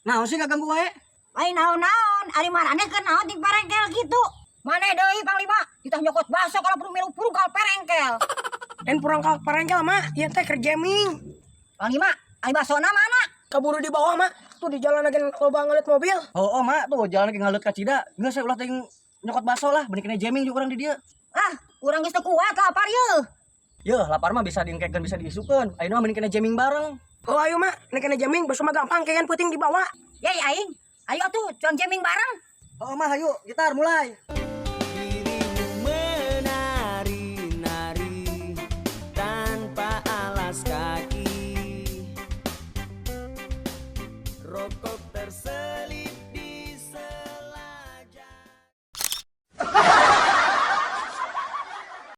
Naon sih ganggu wae? Lain naon-naon, ari maraneh keur naon di parengkel gitu. Maneh deui Panglima, kita nyokot baso kalau perlu milu purung kal perengkel. Dan purang ka parengkel, Mak, ieu teh keur jamming. Panglima, ari basona mana? Kaburu di bawah, Mak. Tuh di jalan lagi loba ngeliat mobil. Oh, Mak, tuh jalan lagi ngalut kacida. Geus ulah teuing nyokot baso lah, bener kena jamming juga urang di dieu. Ah, urang geus teu kuat lapar yeuh. Yeuh, lapar mah bisa diengkekeun, bisa diisukeun. Ayeuna mah mending kena jamming bareng. Oh, ayo, Mak, nek kena jamming baso mah gampang kayak peuting dibawa. Yey aing, ayo atuh cuang jamming bareng. Oh, Mah, ayo gitar mulai.